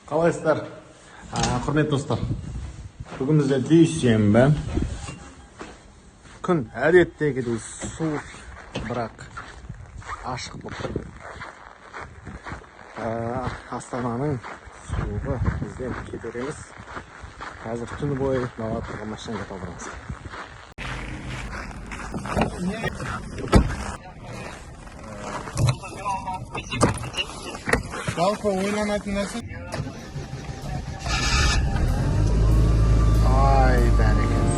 Қалайсыздар? Құрметті достар, бүгін бізде дүйсенбі. Күн әдеттегідей суық, бірақ ашық болып тұр. Астананың суығы бізден кетер емес. Қазір түні бойы далада тұрған машинаға талдырамыз. Жалпы ойланатын нәрсе. Ай, бәрекелді.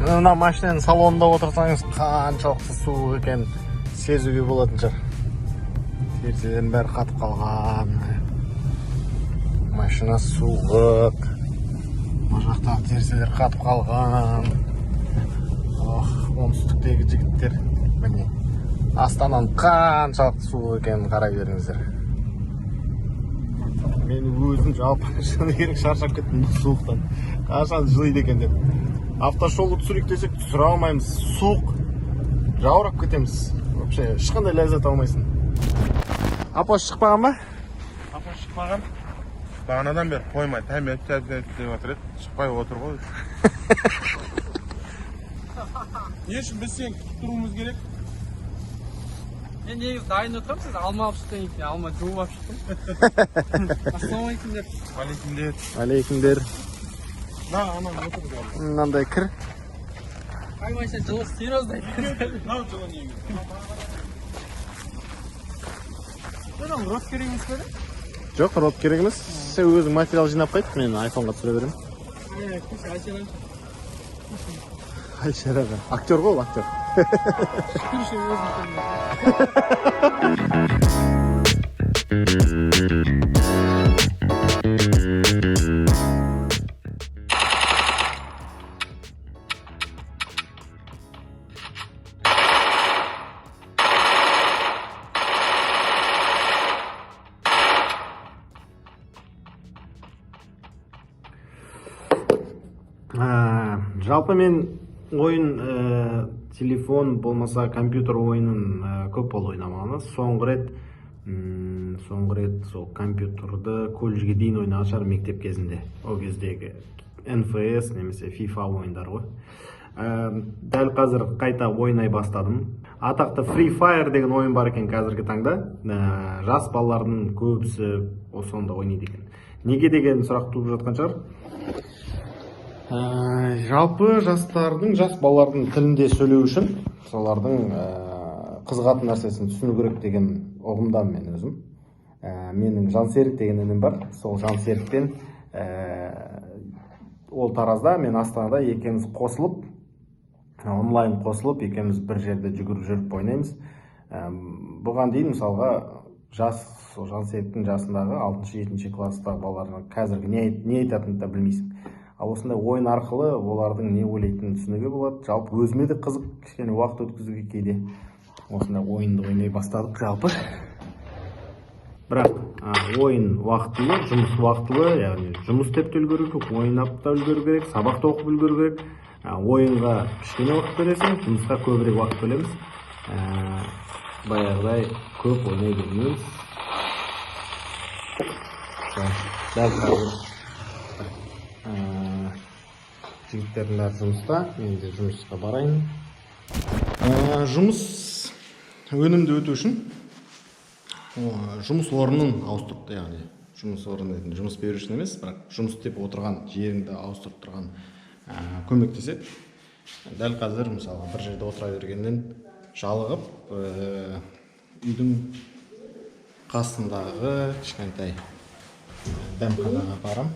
Мына машинаның салонында отырсаңыз қаншалықты суық екенін сезуге болатын шығар. Терезелердің бәрі қатып қалған. Машина суық. Мына жақтағы терезелер қатып қалған. Ох, оңтүстіктегі жігіттер, міне Астананың қаншалықты суық екенін қарай беріңіздер. Мен өзім жалпы шыны керек шаршап кеттім бұл суықтан. Қашан жылиды екен деп. Автошолу түсірейік десек түсіре алмаймыз. Суық. Жаурап кетеміз. Вообще ешқандай ләззат алмайсың. Апа шықпаған ба? Апа шықпаған. Бағанадан бері қоймай, тәмет тәмет деп жатыр еді. Шықпай отыр ғой. Не үшін біз сені күтіп тұруымыз керек? Мен негізі дайын отырмын, сіз алма алып шықтың екен, алма жуып алып шықтым. Ассалаумағалейкум деп. Алейкумдер. Алейкумдер. На, ана отыр бәрі. Мынандай кір. Қай машина жылы серьезно. Мынау жылы негізі. Жоқ, рот керек емес пе? Жоқ, рот керек емес. Сен өзің материал жинап қайт, мен айфонға түсіре беремін. Айшер аға. Актер ғой ол, актер. Шүкір, өзім көрмедім. Жалпы мен ойын, телефон болмаса компьютер ойынын көп болды ойнамағаны. Соңғы рет сол компьютерді колледжге дейін ойнаған шығар мектеп кезінде. Ол кездегі НФС немесе FIFA ойындары ғой. Дәл қазір қайта ойнай бастадым. Атақты Free Fire деген ойын бар екен қазіргі таңда. Жас балалардың көбісі сонда ойнайды екен. Неге деген сұрақ туып жатқан шығар. Жалпы жастардың, жас балалардың тілінде сөйлеу үшін солардың қызығатын нәрсесін түсіну керек деген ұғымдамын мен өзім. Менің Жансерік деген інім бар. Сол Жансерікпен, ол Таразда, мен Астанада, екеуміз қосылып, онлайн қосылып, екеуміз бір жерде жүгіріп жүріп ойнаймыз. Бұған дейін мысалға жас, сол Жансеріктің жасындағы алтыншы, жетінші класстағы балалардың қазіргі не айтатынын да білмейсің. Ал осындай ойын арқылы олардың не ойлайтынын түсінуге болады. Жалпы өзіме де қызық, кішкене уақыт өткізуге кейде осындай ойынды ойнай бастадық жалпы. Бірақ, ойын уақытылы, жұмыс уақытылы, яғни жұмыс істеп те үлгеру керек, ойнап та үлгеру керек, сабақ та оқып үлгеру керек. Ойынға кішкене уақыт бөлесің, жұмысқа көбірек уақыт бөлеміз. Баяғыдай көп ойнай бермейміз. Дәл қазір, жігіттердің бәрі жұмыста, мен де жұмысқа барайын. Жұмыс өнімді өту үшін, жұмыс орнын ауыстырып, яғни жұмыс орны дейтін жұмыс беруші емес, бірақ жұмыс істеп отырған жеріңді ауыстырып тұрған, көмектеседі. Дәл қазір мысалға бір жерде отыра бергеннен жалығып, үйдің қасындағы кішкентай дәмханаға барам.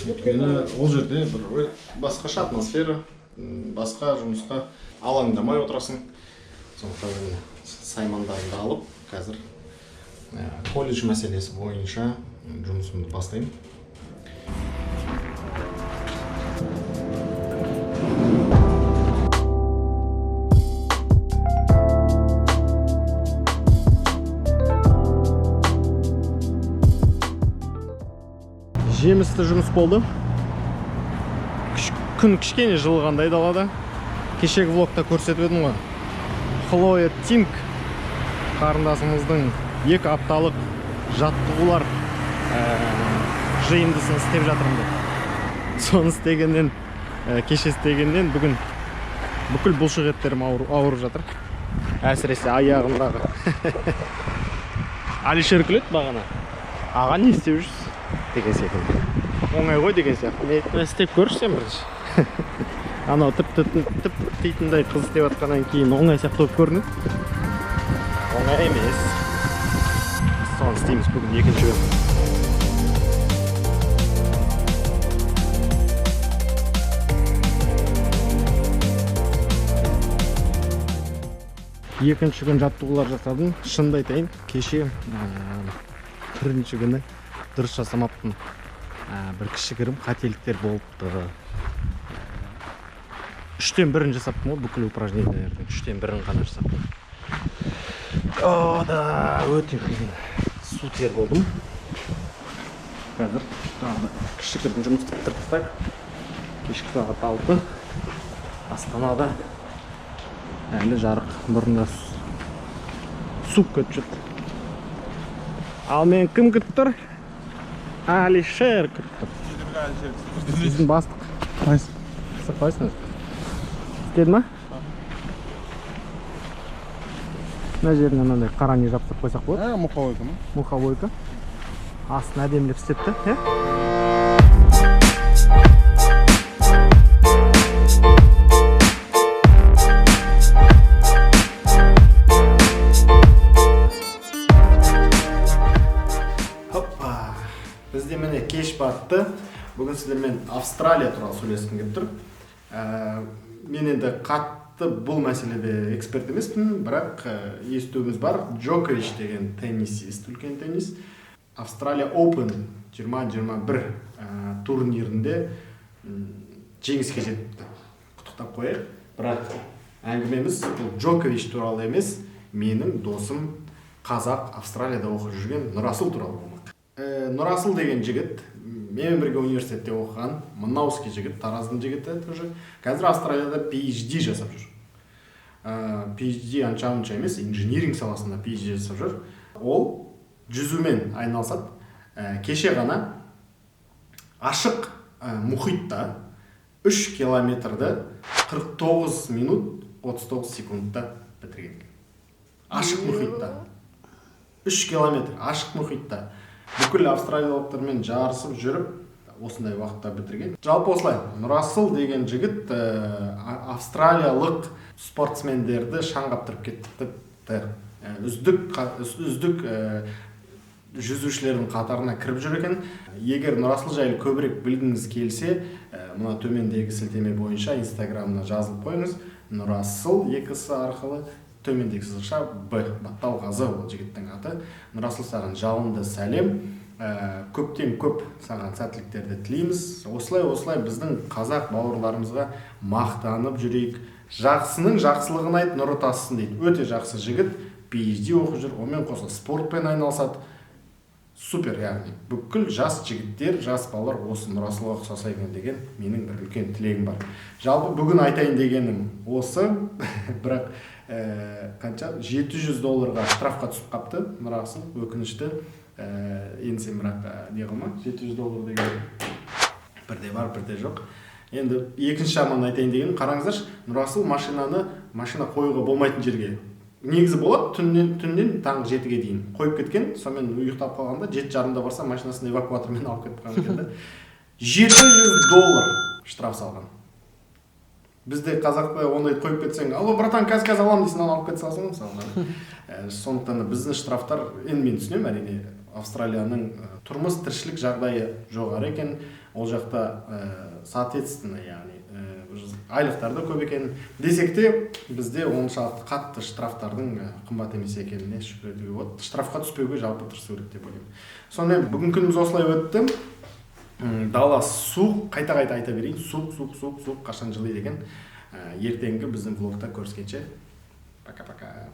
Өйткені ол жерде бір басқаша атмосфера, басқа жұмысқа алаңдамай отырасың. Сондықтан мен саймандарымды алып, қазір, колледж мәселесі бойынша жұмысымды бастаймын. Жемісті жұмыс болды. Күн кішкене жылығандай далада. Кешегі влогта көрсетіп едім ғой, Хлоя Тинг қарындасымыздың 2 апталық жаттығулар жиындысын істеп жатырмын деп. Соны істегеннен, кеше істегеннен бүгін бүкіл бұлшық еттерім ауырып жатыр, әсіресе аяғымдағы. Алишер күледі бағана: «Аға, не істеп жүрсіз?» деген секілді, «Оңай ғой» деген сияқты. Мен айттым: «Істеп көрші сен бірінші». Анау тіп тіп титындай қыз істеп жатқаннан кейін оңай сияқты болып көрінеді, оңай емес. Соны істейміз бүгін, екінші күн. Екінші күн жаттығулар жасадым. Шынымды айтайын, кеше бірінші күні дұрыс жасамаппын. Бір кішігірім қателіктер болыпты. Үштен бірін жасаппын ғой, бүкіл упражнениелердің үштен бірін ғана жасаппын. О да, өте қиын, су тер болдым. Қазір тағы да кішігірім жұмысты бітіріп тастайық. Кешкі сағат 6, Астанада әлі жарық, бұрында суық кетіп жатты. Ал мен кім күтіп тұр? Алишер күтіп тұр, біздің бастық. Қалайсың, қалайсың? Істеді ма? Мына жеріне мынандай қара не жапсырып қойсақ болады. А, мухобойка ма? Мухобойка. Астын әдемілеп істепті, иә. Хоппа, бізде міне кеш батты. Бүгін сіздермен Австралия туралы сөйлескім келіп тұр. Мен енді қатты бұл мәселеде эксперт емеспін, бірақ естуіміз бар, Джокович деген теннисист, үлкен теннис, Австралия Open 2021 турнирінде жеңіске жетіпті. Құттықтап қояйық. Бірақ әңгімеміз бұл Джокович туралы емес, менің досым, қазақ, Австралияда оқып жүрген Нұрасыл туралы болмақ. Нұрасыл деген жігіт менімен бірге университетте оқыған, мынауский жігіт, Тараздың жігіті тоже. Қазір Австралияда PhD жасап жүр. PhD анша мұнша емес, инжиниринг саласында PhD жасап жүр. Ол жүзумен айналысады. Кеше ғана ашық мұхитта 3 километрді 49 минут 39 секундта бітірген екен. Ашық мұхитта 3 километр, ашық мұхитта бүкіл австралиялықтармен жарысып жүріп, осындай уақытта бітірген. Жалпы осылай, Нұрасыл деген жігіт австралиялық спортсмендерді шаң қаптырып кетті. Үздік жүзушілердің қатарына кіріп жүр екен. Егер Нұрасыл жайлы көбірек білгіңіз келсе, мына төмендегі сілтеме бойынша инстаграмына жазылып қойыңыз. Нұрасыл екі с арқылы, төмендегі сызықша Б, Батталғазы ол жігіттің аты. Нұрасыл, саған жалынды сәлем. Көптен көп саған сәттіліктерді тілейміз. Осылай, осылай біздің қазақ бауырларымызға мақтанып жүрейік. Жақсының жақсылығын айт, нұры тасысын дейді. Өте жақсы жігіт, PhD оқып жүр, онымен қоса спортпен айналысады. Супер, яғни бүкіл жас жігіттер, жас балалар осы Нұрасылға ұқсаса екен деген менің бір үлкен тілегім бар. Жалпы бүгін айтайын дегенім осы. Бірақ қанша, 700 долларға штрафқа түсіп қапты Нұрасыл, өкінішті. Енді сен бірақ не қылма, 700 доллар деген бірде бар, бірде жоқ. Енді екінші жағынан айтайын дегенім, қараңыздаршы, Нұрасыл машинаны машина қоюға болмайтын жерге, негізі болады, түннен таңғы 7-ге дейін қойып кеткен. Сонымен ұйықтап қалғанда 7:30-да барса, машинасын эвакуатормен алып кетіп қалған екен да. 700 доллар штраф салған. Бізде, қазақта, ондайды қойып кетсең: «Алло, братан, қазір, қазір аламын», — дейсің, аны алып кете саласың ғой мысалы. Сондықтан да біздің штрафтар, енді мен түсінемін, әрине, Австралияның тұрмыс тіршілік жағдайы жоғары екен ол жақта, соответственно, яғни айлықтар да көп екен. Десек те, бізде оншалықты қатты штрафтардың қымбат емес екеніне шүкір етуге болады. Штрафқа түспеуге жалпы тырысу керек деп ойлаймын. Сонымен, бүгінгі күніміз осылай өтті. Дала суық, қайта қайта айта берейін, суық, суық, суық, суық. Қашан жылиды екен? Ертеңгі біздің влогта көріскенше, пока, пока.